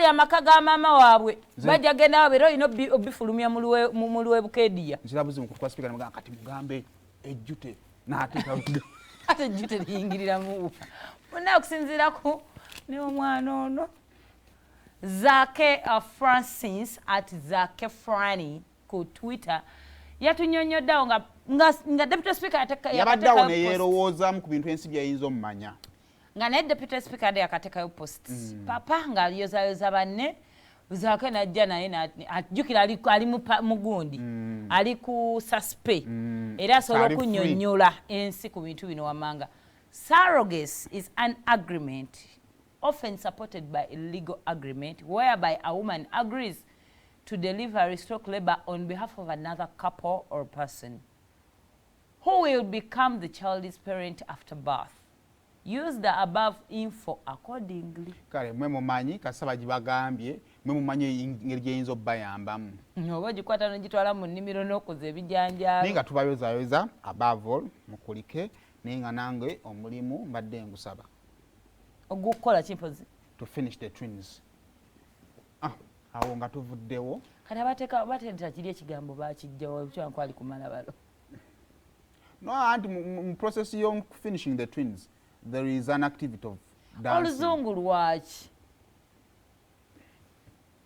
Gali amaka ga maama waabwe, bajja genda wabeera, olina obifulumya mu lwebukediya. Nzira buzibu kutuka speaker namugamba, kati mugambe ejjute n'ateeka. Ate ejjute liyingiriramu muna okusinziira ku ne omwana ono Zake Francis @ZakeFrani ku Twitter yatunyonyoddeawo nga deputy speaker yabaddeawo yakateekayo post. Neyeerowoozaamu ku bintu ensi byeyinza omumanya. Nga naye deputy speaker ade yakateekayo post papa ng'ayozayoza banne. Zaake najja naye ajjukira ali mu gundi ali ku suspe era asobola Ali free. Okunyonyola ensi ku bintu bino wammanga. Surrogacy is an agreement, often supported by a legal agreement, whereby a woman agrees to deliver stroke labor on behalf of another couple or person who will become the child's parent after birth. Use the above info accordingly. Kale mwe mumanyi kasaba gibagambye, mwe mumanyi engeri gyeyinza obbayambamu. Oba ogikwata nogitwala mu nnimiro n'okuza ebijanjaalo. Naye nga tubayozayoza, above all mukulike, naye nga nange omulimu mbadde ngusaba. Ogukukola kimpozi? To finish the twins. Ah, awo nga tuvuddewo. Kati abateeka bateeta kiri ekigambo bakijjawo kyankwali kumala balo. No, anti mu process yo finishing the twins there is an activity of dancing. Oluzungu lwaki?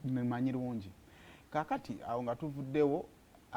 Nemanyi lungi. Kakati awo nga tuvuddewo,